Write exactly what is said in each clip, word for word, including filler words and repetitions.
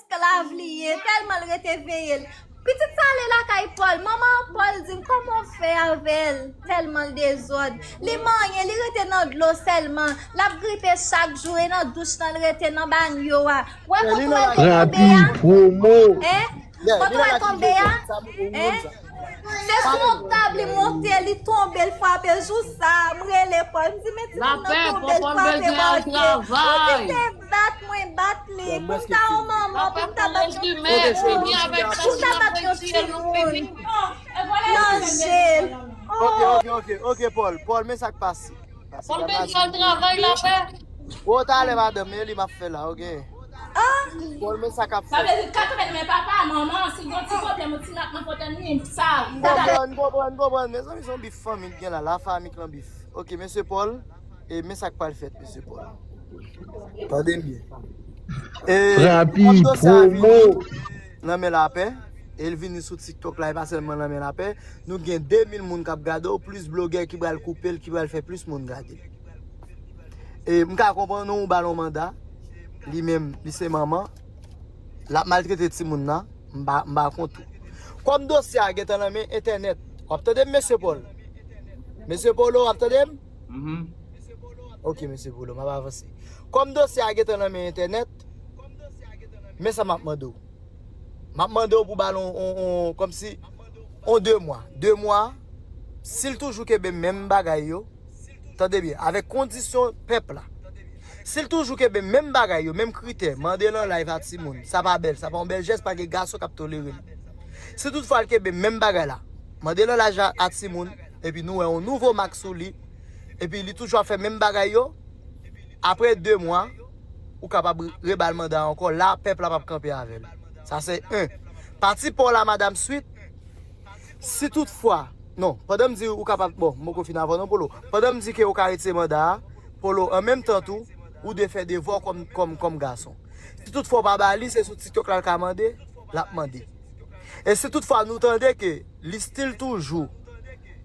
Esklav li ye, tèlman l rete veye l. Pitit sa ale lakay Pòl. Manman Pòl di l, kòman w fè avè l? Tèlman l dezòd. Li manyen, li rete nan dlo sèlman. L ap gripe chak jou, e nan douch lan l rete nan banyo a. Wè kote w al tonbe a? Hein? Kote w al tonbe a? Hein? Se sou yon tab li monte, li tonbe, l frape. Jou sa, m rele Pòl. M di, men timoun nan tonbe, l frape bò ke. Ou di se bat mwen bat li. Konsa yon manman pou m ta bat yon timoun. Pou m ta bat yon timoun. Nan je l. Ok, ok, ok, ok, Pòl. Pòl, men sa k pase. Pase Pòl la, bezwen travay la, pè. Ou talè, madanm, men li m ap fè la, ok. Pòl, men sa k ap fèt. Sa vle di, ka tonbe nan men papa, manman, si gon ti pwoblèm, yon ti mak nan fòtèn li, sa. N konprann, n konprann, n konprann. Mezanmi, se yon bif fanmi k gen la, la fanmi k lan bif. Ok, mesye Pòl, e men sa k pral fèt, mesye Pòl. Tande m byen. E, kòm dosye a vini nan men lapè, e l vini sou TikTok la, e pa sèlman nan men lapè, nou gen de mil moun k ap gade w, plis blogè ki pral koupe l, ki pral fè plis moun gade l. E m ka konprann ou, ou ba l yon manda, li menm, li se manman, l ap maltrete timoun nan, m pa, m pa kont ou. Kòm dosye a gentan nan men entènèt, w ap tande m, mesye Pòl? Mesye Polo, w ap tande m? Ok, mesye Polo, m ap avanse. Kòm dosye a gentan nan men entènèt, men sa m ap mande w. M ap mande w pou ba l on, on, on, kòmsi, on de mwa. De mwa, si l toujou kenbe menm bagay yo, tande byen, avèk kondisyon pèp la. Si l toujou kenbe menm bagay yo, menm kritè, mande l an live a timoun. Sa pa bèl, sa pa yon bèl jès, pa gen gason k ap tolere l. Si toutfwa l kenbe menm bagay la, mande l an live a, a timoun, epi nou wè yon nouvo mak sou li, epi li toujou ap fè menm bagay yo, apre de mwa, ou kapab re-, reba l manda ankò, la, pèp la p ap kanpe avè l. Sa se en. Pati pa w la, madanm Sweet, si toutfwa, non, pandan m di ou kapab, bon, m poko fin avè w non, Polo. Pandan m di ke ou ka retire manda a, Polo, an menm tan tou, ou dwe fè devwa w kòm, kòm, kòm gason. Si toutfwa w pa ba li, se sou TikTok la l ka mande, l ap mande. E si toutfwa nou tande ke li still toujou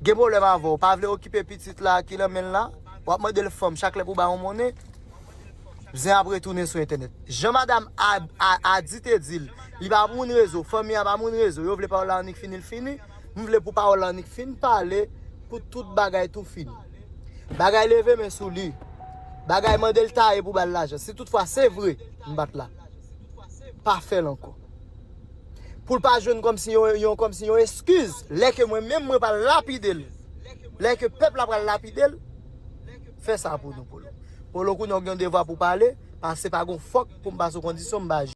gen pwoblèm avè w, pa vle okipe pitit la ki nan men l la, w ap mande l fanm chak lè pou ba yon monnen, zen ap retounen sou entènèt. Jan madanm a, a, Adi te di l, li pa moun rezo, fanmi an pa moun rezo, yo vle pawòl la annik fini, l fini. M vle pou pawòl la annik fin pale, pou tout bagay tou fini. Bagay leve men sou li. Bagay mande l taye pou ba l lajan. Si toutfwa se vre, m pa t la. Pa fè l ankò. Pou l pa jwenn kòmsi yon, yon, kòmsi yon eskiz. Lè ke mwen menm, mwen pral lapide l. Lè ke pèp la pral lapide l, fè sa pou nou, Polo. Polo, kounye a w gen yon devwa pou pale, paske se pa gon fòk pou m pa sou kondisyon, m pa jwe.